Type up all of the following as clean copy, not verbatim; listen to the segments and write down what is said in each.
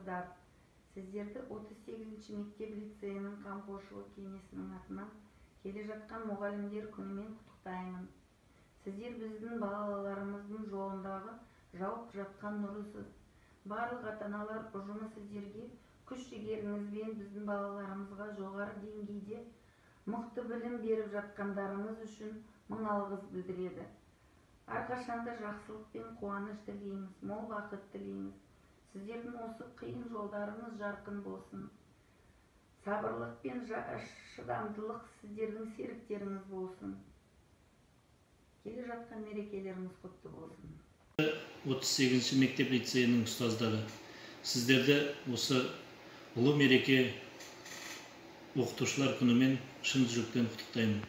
ұстаздар, сіздерді 38-ші мектеп лицейінің қамқоршылық кеңесінің атынан келе жатқан мұғалімдер күнімен құттықтаймын. Сіздер біздің балаларымыздың жолындағы жауып жатқан нұрысыз. Барлық ата-аналар ұжымы сіздерге күш жігеріңізбен біздің балаларымызға жоғары деңгейде мықты білім беріп жатқандарыңыз үшін мың алғыс білдіреді. Әрқашанда жақсылық пен қуаныш тілейміз, мол бақыт тілейміз. Сіздердің осы қиын жолдарыңыз жарқын болсын. Сабырлық пен шыдамдылық сіздердің серіктеріңіз болсын. Келе жатқан мерекелеріңіз құтты болсын. 38-ші мектеп лицейінің ұстаздары, сіздерді осы ұлы мереке оқытушылар күнімен шын жүректен құттықтаймын.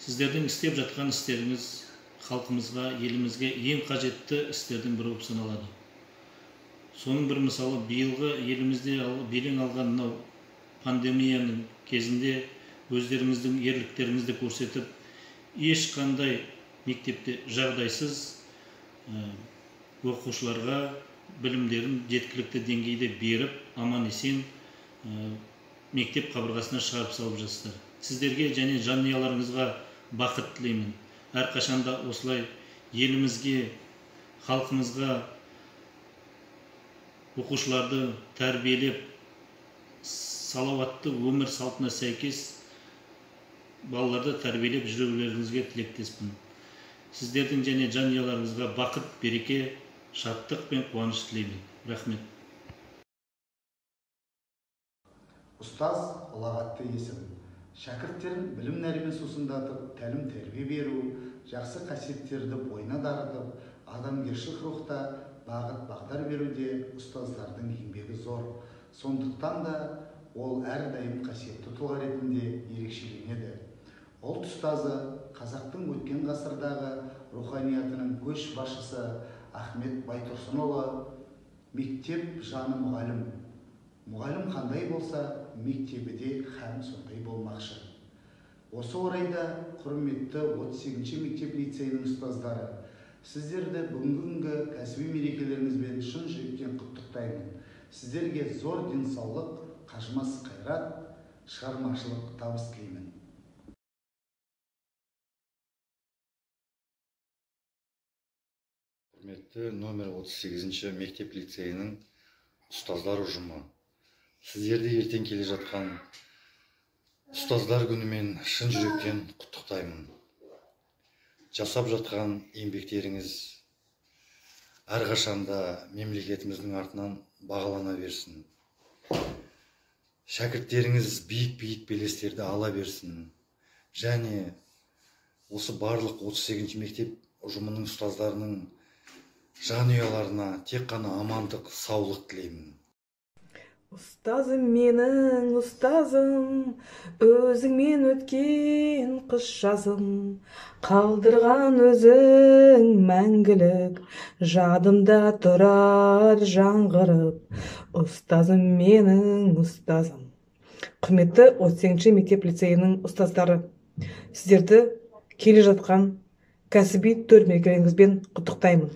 Сіздердің істеп жатқан істеріңіз халқымызға, елімізге ең қажетті істердің бірі болып саналады. Соның бір мысалы, биылғы елімізде белең алған мынау пандемияның кезінде өздеріңіздің ерліктеріңізді көрсетіп, ешқандай мектепте жағдайсыз оқушыларға білімдерін жеткілікті деңгейде беріп, аман-есен мектеп қабырғасына шығарып салып жатсыздар. Сіздерге және жанұяларыңызға бақыт тілеймін. Әрқашанда осылай елімізге, халқымызға оқушыларды тәрбиелеп, салауатты өмір салтына сәйкес балаларды тәрбиелеп жүрулеріңізге тілектеспін. Сіздердің және жанұяларыңызға бақыт, береке, шаттық пен қуаныш тілеймін. Рахмет. Ұстаз ұлағатты есім. Шәкірттерін білім нәрімен сусындатып, тәлім тәрбие беру, жақсы қасиеттерді бойына дарытып, адамгершілік рухта бағыт бағдар беруде ұстаздардың еңбегі зор. Сондықтан да ол әрдайым қасиетті тұлға ретінде ерекшеленеді. Ұлт ұстазы, қазақтың өткен ғасырдағы руханиятының көш басшысы Ахмет Байтұрсынұлы мектеп жаны мұғалім. Мұғалім қандай болса, мектебі де һәм сондай болмақшы. Осы орайда құрметті 38-ші мектеп лицейінің ұстаздары, сіздерді бүгінгі күнгі кәсіби мерекелеріңізбен шын жүректен құттықтаймын. Сіздерге зор денсаулық, қажымас қайрат, шығармашылық табыс тілеймін. Құрметті номер 38-ші мектеп лицейінің ұстаздар ұжымы, сіздерді ертең келе жатқан ұстаздар күнімен шын жүректен құттықтаймын. Жасап жатқан еңбектеріңіз әрқашанда мемлекетіміздің артынан бағалана берсін. Шәкірттеріңіз биік-биік белестерді ала берсін. Және осы барлық 38-ші мектеп ұжымының ұстаздарының жанұяларына тек қана амандық, саулық тілеймін. Ұстазым менің, ұстазым, өзіңмен өткен қыс жазым, қалдырған өзің мәңгілік, жадымда тұрар жаңғырып. Ұстазым менің, ұстазым. Құрметті 38-ші мектеп лицейінің ұстаздары, сіздерді келе жатқан кәсіби төр мерекелеріңізбен құттықтаймын.